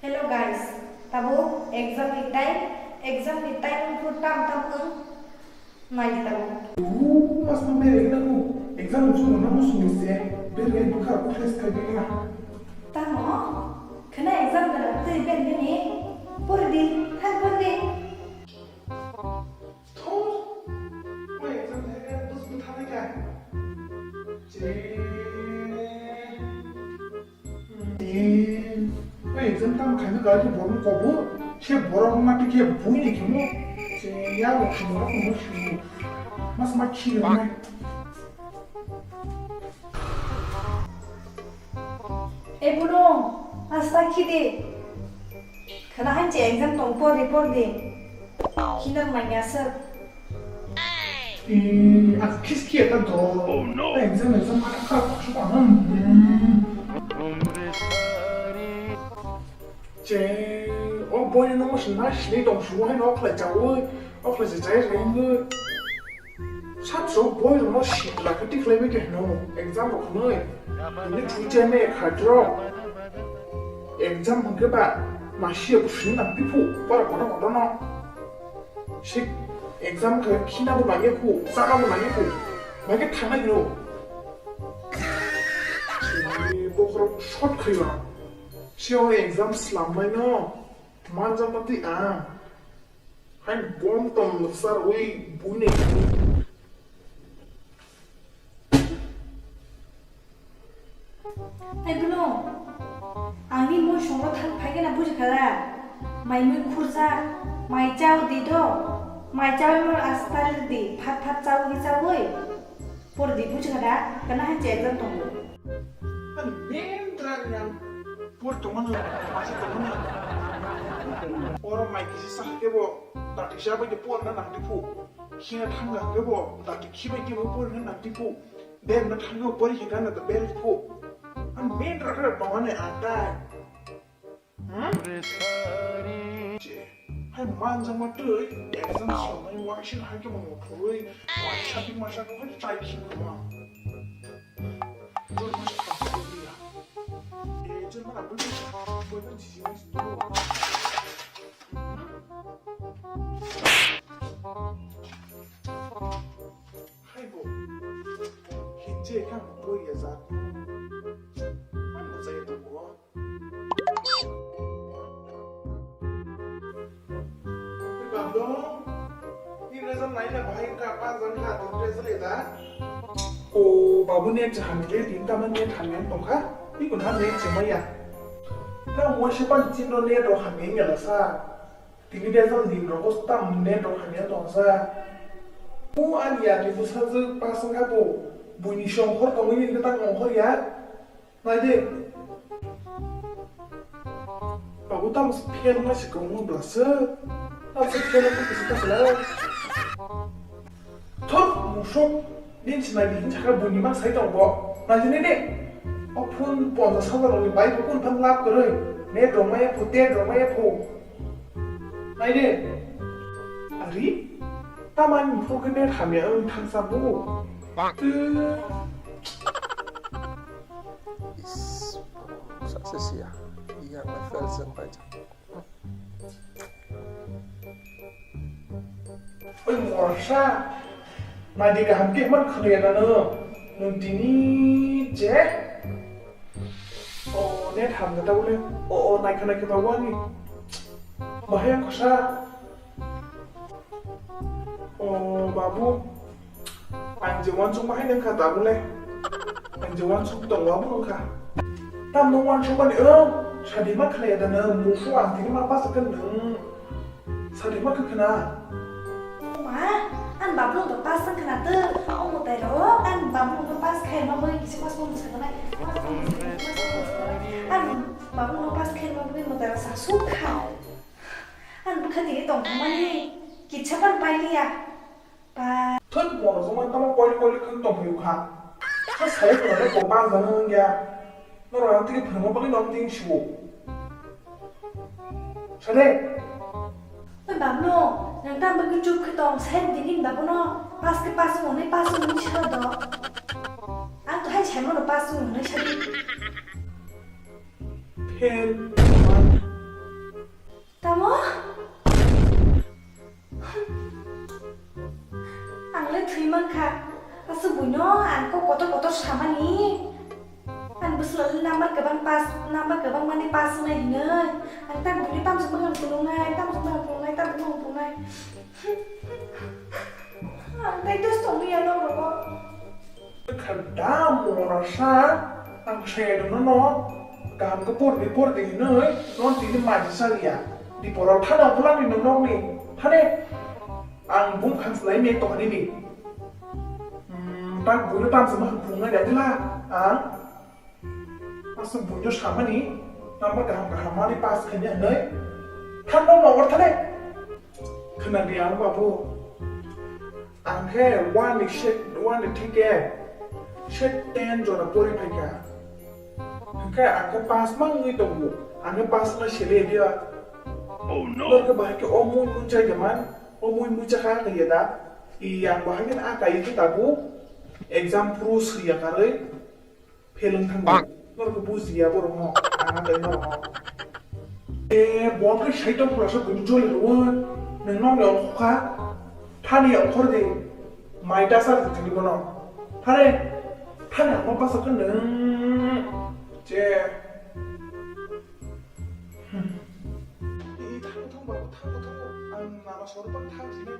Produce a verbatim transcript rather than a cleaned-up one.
Hello guys, tabuk exam ni time, exam ni time wngkhu tam tam wng nai di tabuk. Ooh, mas ma mere na ko, exam wngkhu na mo sung se, bere bukha press khai bina. Tamo, khana exam gana tei ben bini, pori di, than pori di. Thor, o exam thai ka, bus bu thai ka. Che. Hmm. O exam tam khai ka, gari borok ko bu, che borok ma ti ke bu ni ke mo. Che ya bo khum ro mo shu. Mas ma khi na. E bunu, asta khidi. Khana hanchi exam tong por di por di. Khinar manya sir. Ih, as khis khia ta do. Oh no. Exam exam ma ka ka su pa. Hmm. Che, o boy no mo shin ma shin tong shu hai no khlai cha oi. O khlai cha chai reng oi. Sat so boy no shi la ka ti khlai bai ke no. Exam ro noi. Ni chu che me kha dro. Exam hwn khe ba ma shi bu shin nang pi phu. Para kono kono no. Sik exam khe khina bo nangya khu, chana bo nangya khu. Mai khe thangna hino. Sini bokhorok short khaiwa. Sio exam slamnai no. Manjak mati a. Hai bom tom sar ui bune. Hai bwno, ang ni mui songo thang phai gana buji kha da. Mai mui khursa, mai chao di do. Mai chao mo astal di, phat phat chao gi chao oi. Por di buji kha da, kana hai che exam tongo. Ani main drag yang por tongmano, masi tongmano. Oro mai kisi sah kebo, dati siya bai de por na nang di phu. Khina thangna kebo, dati khibai kebo por na nang di phu. Bag no thangwi pori hinka na bag phu. Ang main rok rok tongo ne ang tai. Hmm? Che, hai manjak ma twi exam sonai waisa hai khe mo thoi. Waisa bi masa ko hai chai khi ma. Jor ma sa ko ya. E jor ma bu bu bu ji ji. Hai bo. Hinje kang bo ya za. Ang bo zai to bo. Babu, ni result nai na bahai ka pa zan ka to result da. O babu ne cha ham le din ta man ne tham ne tong kha. Ni kun ham ne che ma ya. Na mo shi pan chin ro ne ro ham ne ya la sa. Tini de jang din rogo tam ne dok hamya tongsa. Mu ani ani bwsajwk pasang kha bo, buini songkhor tongwi ni tak nongkhor ya. Nai de. Babu tam fail ma si kong bla se. Tam se fail ko kisi ta bla. Thok musuk, din sinai din saka buini ma sai tong bo. Nai de ne ne. O phone ponchas hajar ni bai phone phan lap kwrwi. Ne dong ma ya phu, te dong ma ya phu. Nai de. Ari, tamani phone khe ne hamya ang thangsa bo. Tw. Is, sa se sia. Yang na fail sang pai. Oi morsa, naidi kaham khe man khwlaiya na nwng? Nwng tini je? O, net hamjak ta bole. O, o, naikha naikha ba wani. Bahai ang khosa. O, babu. Ang je uansuk ma hai nang kha tabuk le. Ang je uansuk tongo abo nang kha. Tam no uansuk mani o, sadi ma khlaiya da nwng, musu ang tini ma pass khe nwng. Sadi ma khe khna. Ma, ang babu no pass wng khna tw, o mwtai rok, ang babu no pass khai ma bai kisa pass wng sa khna. Ang babu no pass khai ma bai mwtai rok sa suk kha. Ang bwkha tini tong thangmani, kisa pan pai liya. Thun, borok jongma tamo koil koil khwng tong phiyokha. Kha saya phano le bo ba jana wngya. Norok ang tini phwrwngma bagwi nok tini siwo. Sade. Oi babno, nang tam bagwi chup khe tong, sai dini babuno pas khe pas wngwi pas wngwi salo do. Ang to hai saimano pas wngwi sadi. Fail, man, Mankha, aswk buino ang kok kotor kotor samani. Ang bwswlali number kwbang pass, number kwbang mani pass wngnai hinwi. Ang tak buino tamsukma khe phunuknai, tamsukma khe phunuknai, tamsukma khe phunuknai. Ang tai dos tongwi ya nok rogo. Khadam morasa, ang saya dong no, kaham khe por di, por di hinwi, non tini maji saliya. Di poro thana pulangni nokni, thane. Ang bum khanslai me tongani ni. Hmm, tak buino tamsukma khe phunuknai da dila, ha? Aswk buino samani, number kaham kaham mani pass khaina hinwi. Thangno nongor thale. Khwnadi ang babu. Ang khe one ni set, one ni thike set ten jora pori phaikha. Hwnkhe ang khe pass ma wngwi tongo. Ang khe pass no sele dia. Oh no. Lorkhe bahai khe o mui mui chai de man. O mui mui chakha khe ya da. I ang bahai khe a kai khe tabu. Exam phuru sriya karwi. Pheleng thango. Norok bujiya borok no, ang tei norok no. E, bo khe saitok pura sa bini joli rwo. Nang nong ni ongkha. Thani ongkhor de. Mai dasa de tini bono. Thani, thani ang basa khe nang. Je. Hmm. E, thango, thango, babu, thango, thango. Ang nama sorban thang sini.